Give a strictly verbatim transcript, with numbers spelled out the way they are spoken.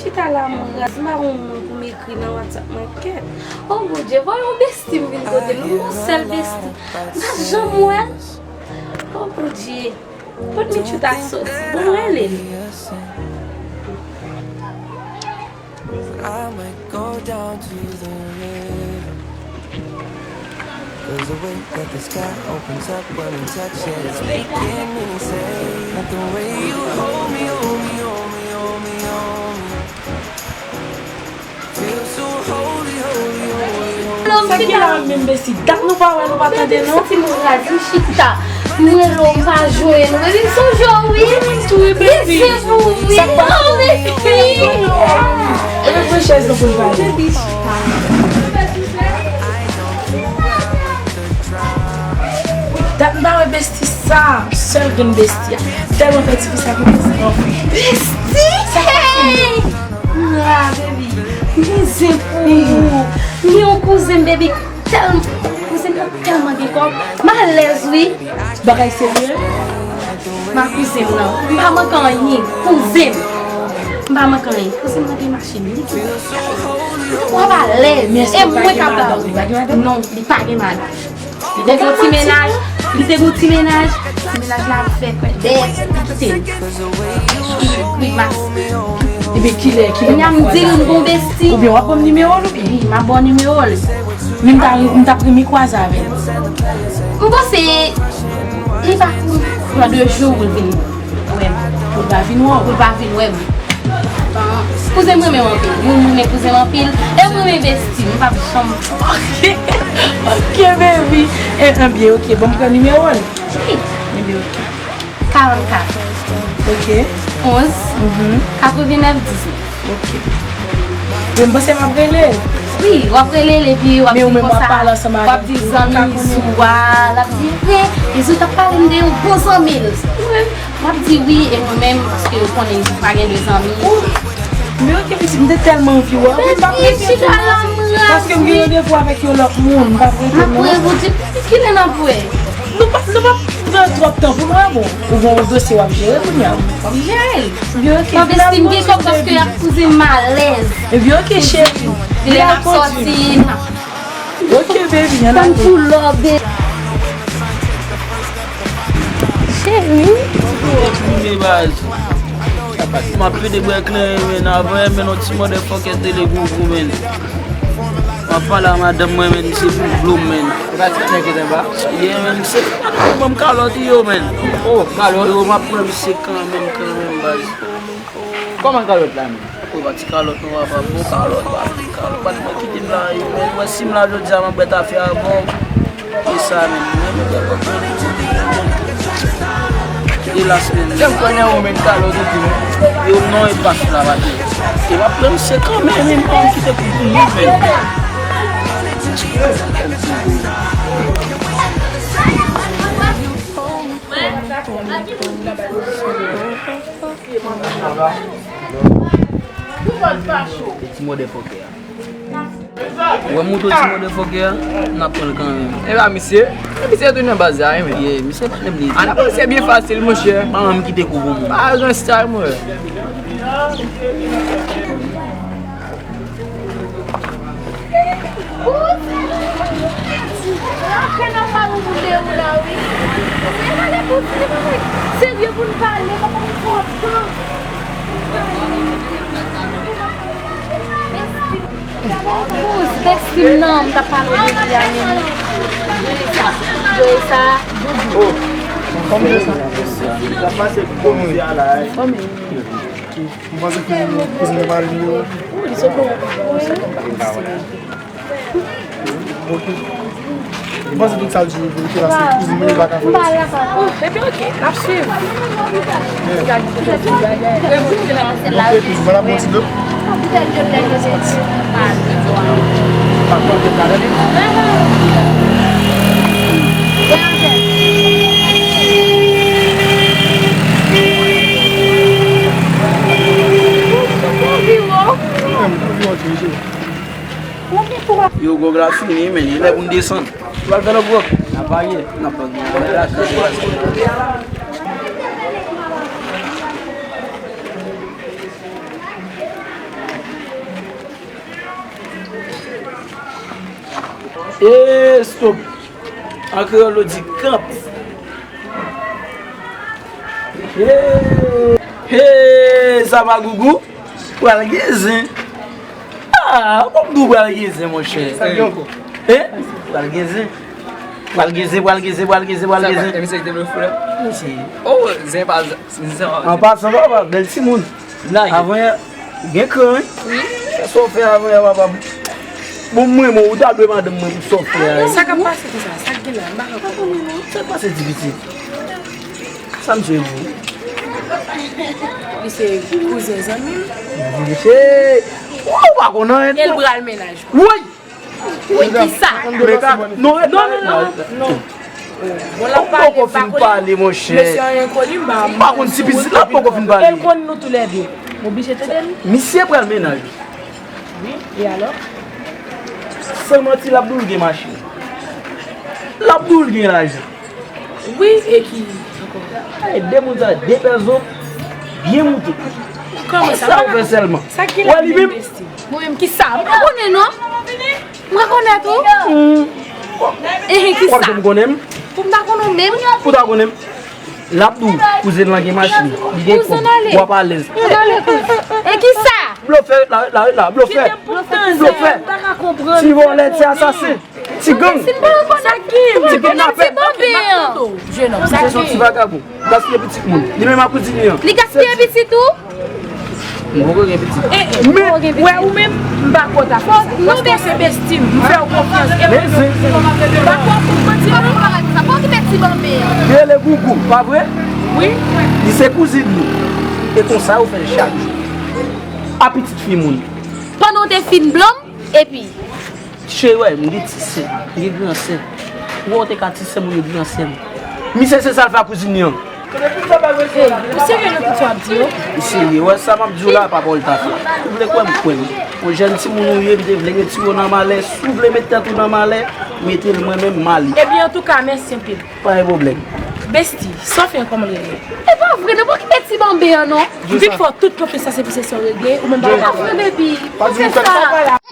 Chita la, mwen raz, m pa gon moun pou m ekri nan WhatsApp mwen, kèt. O Bondye, voye yon besti m vin kote m, yon sèl besti. M pa janm wè l. O Bondye, kot Michou ta soti? Bon, m rele l. I might go down to the river. 'Cause the way that the sky opens up when we touch it, it's making me say that the way you hold me, hold me, hold me, hold me, hold me. Feel so holy, holy, holy, holy. Sa ki la menm besi? Dat nou pa wè, nou pa tande, non? Santi m raz, m chita. M rele w, m pa jwenn ou. Baby, m sonje w, wi. Wi, m tou, wi, baby. Wi, se pou, wi. Sa k pase? Oh, baby. Epi pran chèz nan pou l pale. Baby, chita. Dat m pa wè besti sa, sèl grenn besti a. Tèlman fè tifi sa pou besti. Besti! Hey! Ah, baby. M gen zen pou ou. M gen yon kouzen, baby. Tèlman, kouzen nan tèlman gen kòb. M alèz, wi. Bagay serye? Ma kouzen m nan. M pa manke anyen. Kouzen m. M pa manke anyen. Kouzen m nan gen machin. Li gen kòb. W ap alèz. E mwen k ap ba ou. Non, li pa gen madanm. Li te gon ti mennaj, li te gon ti mennaj, ti mennaj la ap fè kwè dèyè li kite l. Li grimas. Ebyen, kilè, kilè? Kounya m di l m gon besti. Oubyen w ap ban m nimewo l, oubyen? Wi, m ap ba w nimewo l. Men m ta, m t ap renmen kwaze avè l. M panse li pa pran de jou pou l vin wè m. Pou l pa vin wè w. Pou l pa vin wè m. Bon, kouzen m renmen w anpil. Mwen renmen kouzen m anpil. E mwen renmen besti m. M p ap janm. Ok. Ok, baby. E, ebyen, ok. Bon, m pran nimewo l. Wi. Ebyen, ok. Karannkat. Ok. Onz. Mhm. Katrevennnèf diznèf. Ok. Men m panse m ap rele l. Wi, w ap rele l epi w ap di l konsa. W ap di zanmi Izou a, l ap di, wi, Izou t ap pale m de yon bon zanmi l. W ap di wi, e mwen menm, paske ou konnen Izou pa gen de zanmi. Men ok, pitit, m te tèlman anvi wè w, m p ap rete tou. Paske m gen randevou avèk yon lòt moun, m p ap rete non. Apre, Bondye, kilè n ap wè? Nou p ap, nou p ap pran twòp tan pou nou, bon. Ou gen yon dosye w ap jere kounya. Fò m jere l. Byen, ok. Fò m estime gen kòb paske y ap kouzen m alèz. Ebyen, ok, cheri. Lè n ap sòti. Ok, baby, ann ale. Tann pou lò, baby. Cheri. Kounye baz. M ap pede bwè kleren, men avan, men yon ti motherfucker tele gougou, men. M ap pale a madanm mwen, men misye vin blow m, men. Ou pa ti nèg ki te ba? Yeah, men, misye ban m kalòt yo, men. Oh, kalòt? Yo, m ap pran misye kanmenm, kanmenm, baz. Kòman kalòt la, men? Ou pa ti kalòt, non, papa. Bon kalòt, pa vle kalòt, pa t mwen kite m la, yo, men. Mwen, si m la jodi a, m ap bwè tafe avè w. E sa menm, mwen menm, mwen konprann. Elas menm. Lè m konnen ou menm talè w te di nou. Yo non e pa sou la maten. E w ap pran misye kanmenm, menm pa m kite kou pou li menm. Ti motherfucker. Ou wè mouton ti motherfucker a, n ap pran l kanmenm. E pa misye? E misye tou nan baz la, wi, men. Yeah, misye pa menm li. An ap misye byen fasil, monchè. Pa menm kite kou pou moun. Pa gen style, mwen. Serye pou n pale, pa konn pran tan. Kouz, bèstim nan, m t ap pale w de li a menm. Joe sa, Joe sa, Jojo. Oh, kòman sa? Sa pase pou koze a la, eh. Kòman? M panse ke kouzin mwen pa vini yo. Wi, li sot bon. Ok. M panse tout sa l di yo verite la, se kouzin mwen, li pa ka fè. Oh, ebyen, ok, n ap swiv. Yeah. Ok, kouzin, mwen ap pran ti dòp. Pa pran dòp la, tande. Yo, gwòg la fini, men li lè pou n desann. Ou pral fè lòt gwòg? N ap varye. N ap varye. N ap varye. Hey, stop. An kreyòl, yo di kanpe. Hey, hey, sa pa gougou? Pral gen zen. Ah, kòm nou pral gen zen, monchè. Sa k gen ankò? Hein? Pral gen zen. Pral gen zen, pral gen zen, pral gen zen, pral gen zen. Sa pa, misye ki te vle fou la? Misye. Oh, zen pa, zen pa. An pasan, papa, bèl timoun. Blague. Avan yè, gen kran, wi. Wi. Sa w fè avan yè, papa? Bon, mwen, mwen, ou ta dwe madanm mwen pou sa w fè a. Sa k ap pase konsa? Sa k gen la? M pa ka konprann. Sa k pase, ti pitit? Sa misye ye? Li se kouzen zanmi m. Misye, ou pa konn anyen. E l pral mennaj. Woy! Woy, kisa? Men ka, non, non, non, non, non. Bon, l ap pale, m pa konnen. Ou poko fin pale, monchè. Mesye an enkoni, m pa, m pa konn si pitit la poko fin pale. E l konn nou toulède. M oblije tande l. Misye pral mennaj. Wi, e alò? San manti, l ap di w l gen machin. L ap di w l gen lajan. Wi, e ki ankò? Ay, de moun sa, de pèzo, byen moute. Kòman sa? Sa w fè sèlman. Sa ki la menm, besti? Mwen menm, kisa? M pa konnen, non. M rekonèt ou. Hmm. E, kisa? W ap janm konnen m? Pou m ta konnen w menm? Pou w ta konnen m? L ap di w, kouzen lan gen machin, li gen kòb, w ap alèz. Kouzen ale, kouzen. E kisa? Blofè, la, la, la, blofè. Blofè. Ti vòlè, ti asasen. Ti gang. Si n pa rekonèt, ti kidnapè. Ti banben an. Jenòm, sa se yon ti vagabon. Gaspiye pitit moun. Li menm ak kouzin li an. Li gaspiye pitit ou? M poko gen pitit. E, e, men, wè ou menm, m pa kwè w ta fè sa. Paske w se besti m, m fè w konfyans. E men zen. M pa kwè w pou manti non. Sa pa okipe ti banben an. Li rele Gougou, pa vre? Wi. Li se kouzin nou. E konsa yo fè l chak jou. A pitit fi moun. Pandan w te fin blanm, epi. Cheri, wè, m gen ti sè, m gen gran sè. Ou wè w te ka ti sè m, ou gen gran sè m. Misye se sa l fè a kouzin li an. Ey, ou serye nan tout sa w ap di yo? M serye, wè sa m ap di w la, pa pawòl tafya. Ou vle kwè m, kwè m. Yon jèn timoun ou ye, m te vle retire w nan malè. Si w vle met tèt ou nan malè, mete l, mwen menm m ale. Ebyen, antouka, mèsi anpil. Pa gen pwoblèm. Besti, sa w fè an kòman l regle? E pa vre, non, pa okipe ti banben an, non. M vin fè w tout konfyans, sa se pou se sa w regle, ou menm pa. E pa vre, baby. Pa fè sa.